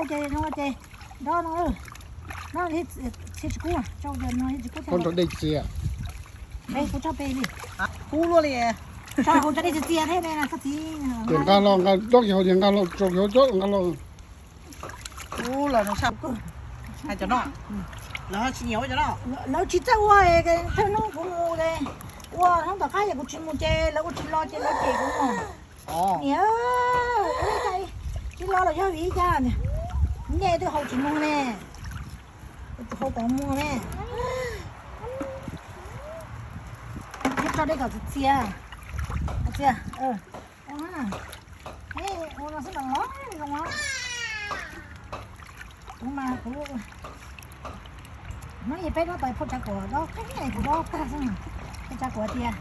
Ces no ces nrov no, no tsis kub, tsis kub, koj nrog dej txias. Kuv tso pem li. Kub luaj li. Tso hauv tso dej txias txias thiab ne koj txiv. Ces nqa los, nqa dob kiag hauv ces nqa los tso kiag hauv cov nqa los. Ub, los no sab hais cov no. Lawv tsis nyiam ua cov no. Lawv tsis txawj ua, thawj hnub kuv mus ua hnub tom qab yog kuv tsis mus ces lawv ua tsis los ces lawv cem kuv mus. Niam, tsis los los yog vim cas niam, nyiam twb hau tsis muag ne, hau tom muag ne. Tso dej kom txias txias, txias. Ua no xwb los zoo. Kuv mas kuv, hnub yog peb dob tau phauj Tsav Kuam dob qeeb, kuv dob tag xwb. Phauj Tsav Kuam tias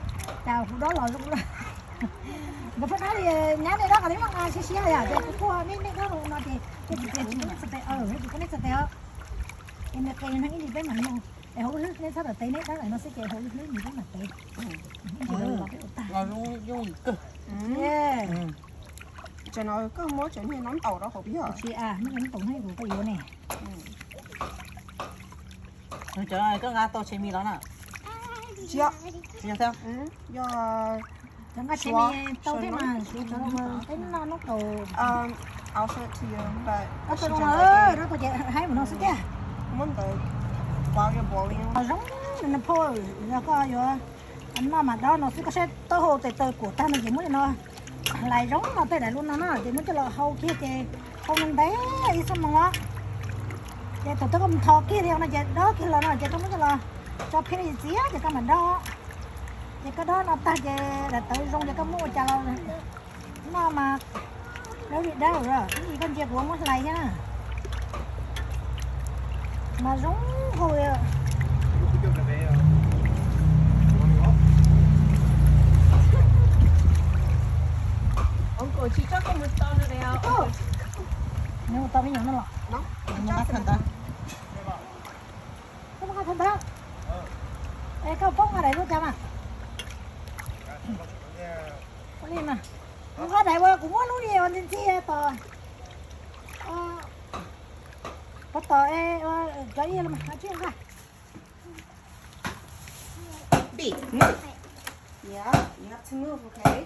cas kuv dob los zoo. Nkawd pheej dob li nyab nej dob qhov twg los siab siab yom, ces kuv kuj nej nej dob no ces kuj tsis tias tsis muaj nej txhais tes, tsis muaj nej txhais tes os. Es nws qis nws ib ntsis peb mam nug. Es hauv lub hlwb neb txhob tawm tes, neb dob no xwb ces hauv lub hlwb nws peb mam tev. Ib ntsis los peb ua tag. Ces no koj muab cov niag nab ntaus rau hauv peb yog? Tsis, muab cov nab ntaus no kuv koj yuav ne. Cov koj nqa tau tshe mis los na. Tsis yog, tsis yog thiab. Yog cov nqa tshe mis tau thiab mas, suav cov peb noj nub kaus. Koj tau zoo, rau tau ces haib mus no xwb tiag. Zoo no phauj, yog koj yuav noj mas dob no xwb, koj saib taub hau tes taw kuam tag no ces muab li no hlais zoo no tej daim lub no na, ces muab coj los hau kiag ces hau ntev ib xuab moos os. Ces thaum twg koj mus thov kiag li no ces dob kiag los no ces koj muab coj los tso phiab li txias ces koj mam dob. Ces koj dob no tag ces daim tawv zoo ces koj muab ua cas los noj mas lawv li dab lawm, ib yim koj ntsia kuv muab hlais thiab na. Mas zoo hau li. Nws mus tau me nyuam no los? Koj muab qab tha ntawd. Es koj poob nqa daim lub cas mas. Ua li mas, nqa daim uas kuv muab lub li uas ntxhi ntxhi tos. Pov tom cov ib los mas tsib nqa. Big move. Yeah, you have to move, okay?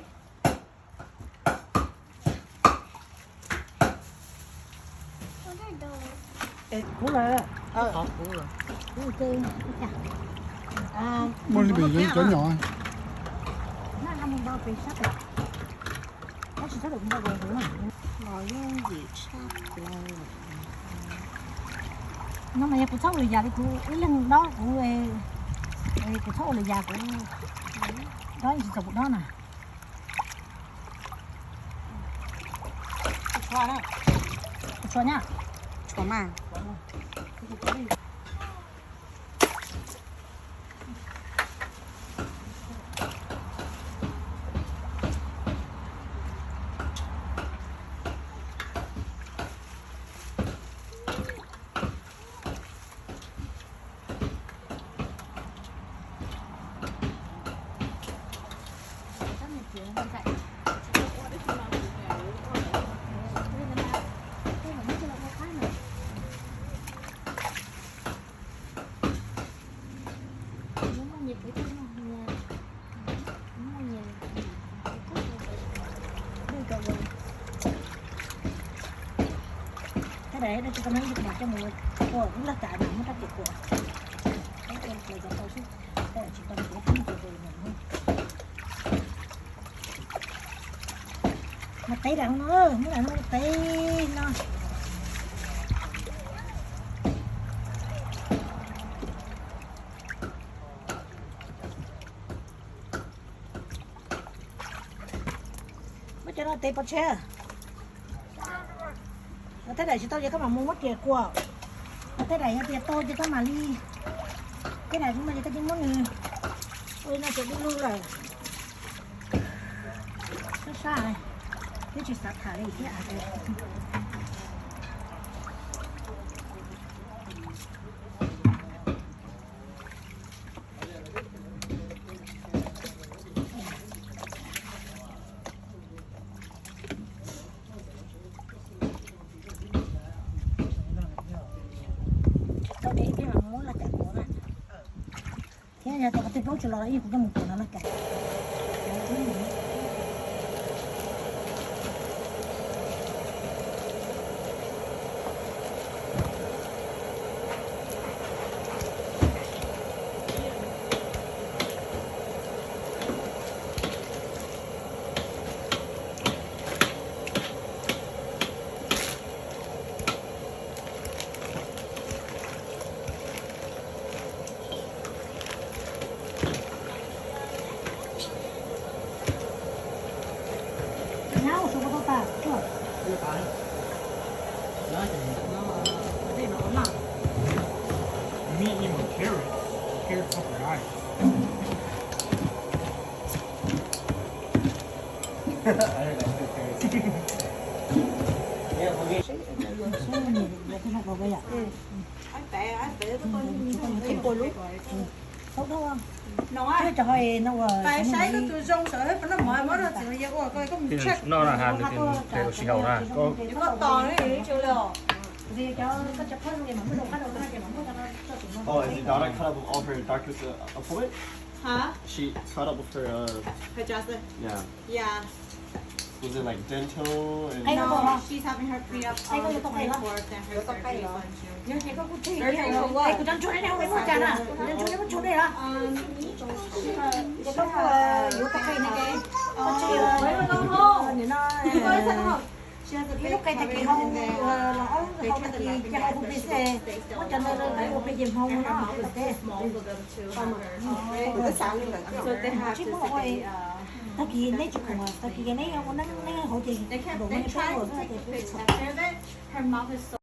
Kuv lawm. Kuv lawm. Muaj li pem cov nyom. No mas yog kuv txhob ua lwm yam li kuv ib leeg dob kuv, kuv txhob ua lwm yam kuv dob tsis txaus kuv dob na. Tshuav na. Tshuav na. Tshuav mas. Tau dais no tsis tau no ib tug mam coj mus ua ib laj kas mas muab rab riam kuam. Tau tsis tau no kuv tsis tau mus. Mas tev lam no, muab lam no tev no. Muab cov no tev pov tseg. Tej daim tsis tau ces koj mam mus muab riam kuam. Tej daim yog tias tau ces koj mam li, tej daim kuv mas ces koj cia muab nws ua li no ces du lug lawm. Sab sab, twb tsis xav tham li thiab. Tau ces ib pliag mam muab laj kam kuv na. Thiab yog tias qhov twg plaub tsis los los ib kuv coj mus kuv no laj kam. Meat in with carrots. Carrots help your eyes. Ib puas lub. Twb tso ho no ua. Saib koj tus zoo sawv pab noj mov muab rau txiv yawg ua, koj koj mus check. No na has nws tes ua si haus na. Koj tos ne. Oh, is your daughter cut up with all her doctor's uh, appointment? Huh? She cut up with her, uh, Hairdresser? Yeah. Yeah. Was it like dental and No, she's having her pre-op on the twenty-fourth and her surgery is on June. Surgery for what? Um, she has, she has, uh, she has a big cavity in there. Uh, they tried the Lap-Band, but she got spaced out. And her mouth is too small for them to have her operate. So they have to sit there, uh, they kept, they tried to take a picture of it. Her mouth is so